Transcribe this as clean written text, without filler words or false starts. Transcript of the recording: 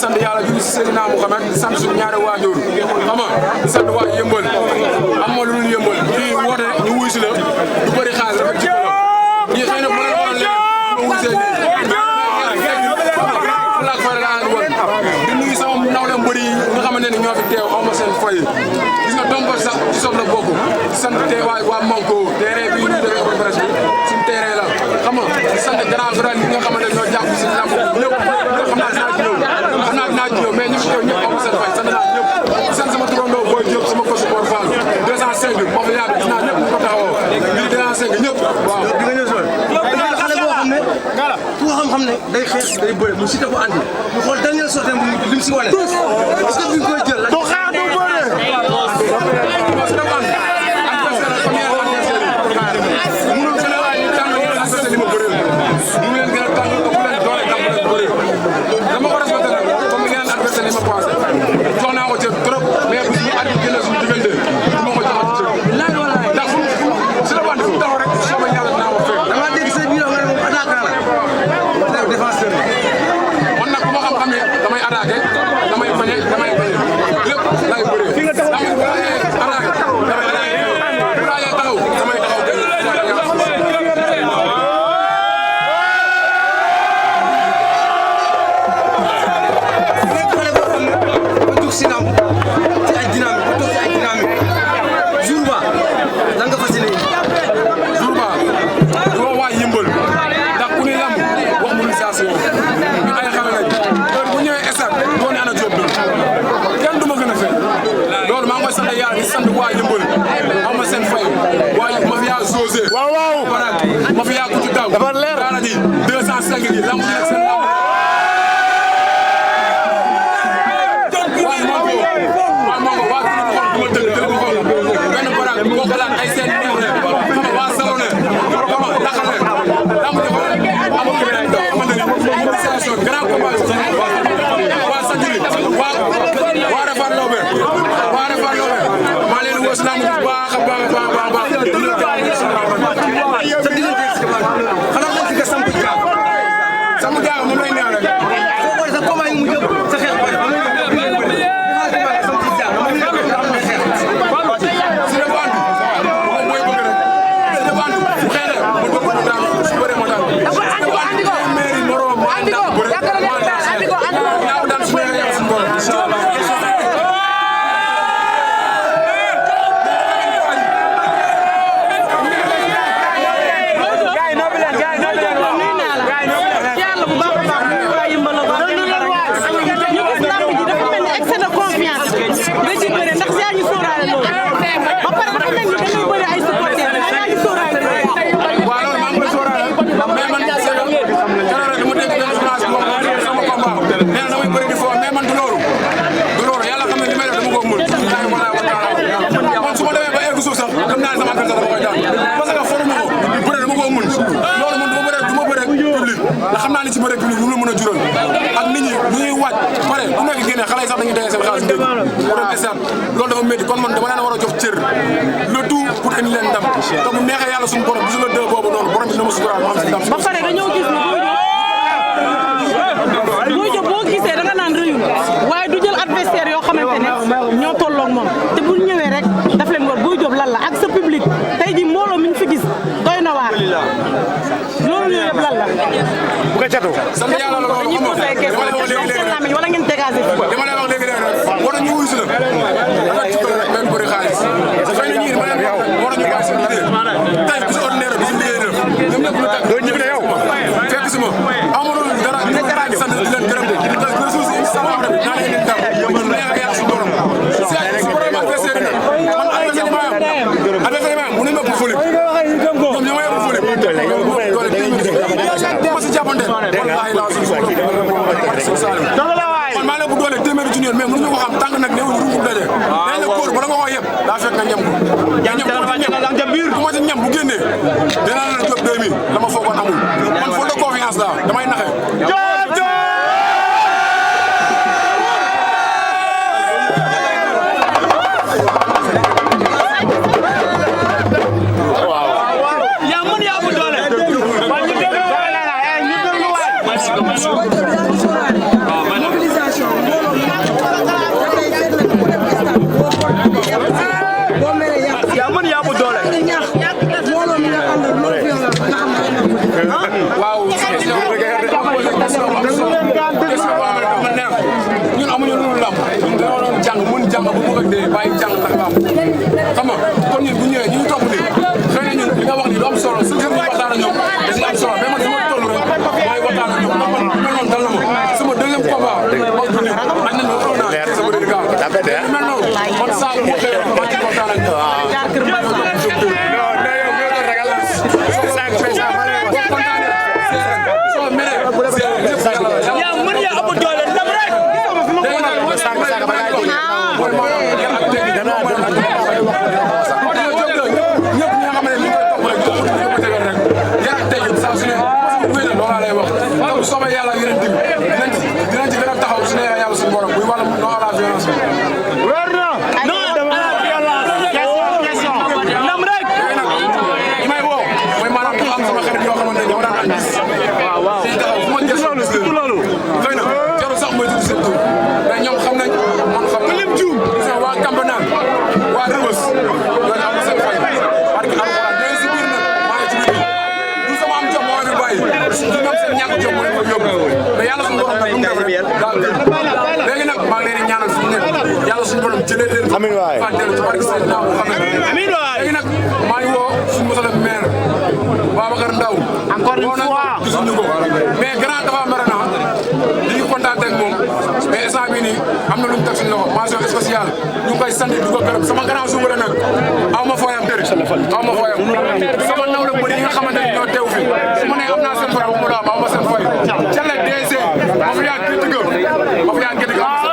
sant yàlla julli si Seydina Mouhamed di sant suñu ñaari waajur xam nga di sant waa Yëmbal am ma lu dul Yëmbal ñii woote ñu wuy si la du bëri xaalis rek ci la ñii xëy na mën nañu woon leen ma wuy see laak fay laa woon di nuyu sama nawle mbër yi nga xamante ne ñoo fi teew aw ma seen fay gis nga doom sax ci soog la bokk di sant teewaay waa Manko terrain bi ñu defee open presse bi suñu terrain la xam nga di sant grand frère yi nga xamante ne ñoo jàpp si lamb ñëpp xam naa dinaa ci ñëw mais ñu fi teew ñëpp aw ma seen fay sant naa ñëpp di sant sama turandoo Boy Diop sama ko support Fall 205 moom la gis naa ñëpp ñu ko taxawoo 205 ñëpp waaw day xeex day bëre mu Siteu ko andi mu xool dernier sortie bu lim si wane est-ce que bi koy jël la do xaar do bëre dama ko respecté nag comme yeneen adversaire yi ma passé jox naa ko cër trop mais bu ñu at génne suñu diggante du ma ko joxati cër ndax si la bande fu taxaw rek sama yàlla naa ma fekk dama dégg sa biir nga ne moom attaquant la défenseur man nag bu ma xam-xam ne damay attaqué damay bañe lépp lay bëree fi nga taxaw damay taxaw sinam ci ay dynamique ba toog ci ay dynamique jour ba lan nga fas yéene jour ba du ma waa yëmbal ndax ku ne lamb wax mobilisation ñu ay xale lañ heure bu ñëwee stade doo ne ana Diop2 kenn du ma gën a fekk loolu maa ngi koy sant yàlla di sant waa yëmbal am na seen fay waa mafia José waaw mafia ku ci daw dafa leer daara ji 205 gi lamb ji seen lamb boo ko laaj ay seen neex ne xam waa Salone xam laxale lamb ji amul ki lay daw xamante ni mobilisation grand combat waa Sadili waa Refane Lobé maa leen woo si lamb ji baax a baax sa diggante xanaa nga ci samp jaaga moom lay neex rek foo ko sa combat yi mu jëm sa xeex xam naa ni ci bëre public lu mu mën a jural ak nit ñi lu ñuy waaj pare bu nekk génne xale yi sax dañuy dee seen xaalis dégg pour dem stade loolu dafa métti kon man dama leen war a jox cër le tout pour indi leen ndam te bu neexee yàlla suñu borom bisu la dee boobu noonu borom bi dina ma suturaal ma am si ndam ba pare dañoo gis ni Boy Diop boo gisee da nga naan rëyul waaye du jël adversaire yoo xamante ne ñoo tolloog moom te bu ñëwee rek daf leen war Boy Diop lan la ak sa public tey ji mbooloo mi ñu fi gis doy na waar loolu yëpp lan la bu ko catu sant yàlla la loolu xam nga wala ngeen dégagé dama lay wax léegi rek war ñu wuyu si la dafa ci ko rek benn bëri xaalis xëy na ñii ma leen war ñu bàyyi seen liggéey tey bisu ordinaire bi suñu liggéey def ñoom ñëpp lu tag doo ñibbi de yow fekk si ma amul dara di sant di leen gërëm de ressource yi sama am rek naa leen dem ñu neex ak yàlla suñu borom si su borom adversaire man adversaire ma mu ne ma bu fële ñoom ñoo ma yóbbu fële doole ma si jàppante wallahi la suñu man maa leen bu doole téeméeri junni mais mënuñu ko xam tànk nag néew ñu ruum daje nee na góor bala nga ko yëpp daa fekk nga ñam ko bu ma ci ñam bu génnee dinaa leen Diop 2000 dama foogoon amul man faute de confiance la damay naxe waaw ñun amuñu lu lamb ñun dañoo doon jàng mën jàng bu bëgg a dee bàyyi jàng nag lamb xam nga kon ñun bu ñëwee ñu ngi topp nii xëy na ñun li nga wax ni lu am solo su ñu waxtaan ak ñoom dañuy am solo mais man dama toll rek mooy waxtaan ak ñoom ndax man mel noonu dal na ma sama deuxième combat wax dëgg añ nañ ma trop naa sama bëri gaaw mel noonu man saa bu ma xëyee maa ngi waxtaan ak ñoom soo meree rëbës ñooñu am na seen fay parce que alxuraan day si biir nag maa ngi ci biir du sama am jom moo fi bàyyi du ñoom seen ñàkk jom moo leen fa yóbbu mais yàlla suñu borom nag lu mu def rek daal léegi nag maa ngi leen di ñaanal fi mu nekk yàlla suñu borom jëlee leen fa fàtteel ci barke Seydina Muhammad léegi nag maa ngi woo suñu monsieur le maire Babacar Ndaw encore une fois gisuñu ko mais grand dafa mere na li ñu kontaan ak moom mais instant bii nii am na lu ñu teg suñu loxo mention spéciale ñu ngi koy sant di ko gërëm sama grand suuba la nag aw ma fooyam dëri aw ma fooyam sama naw la bëri yi nga xamante ne ñoo teew fi su ma nee am naa seen fay bu mu daam aw ma seen fay Jalle DG ma fi yaa gëdd ga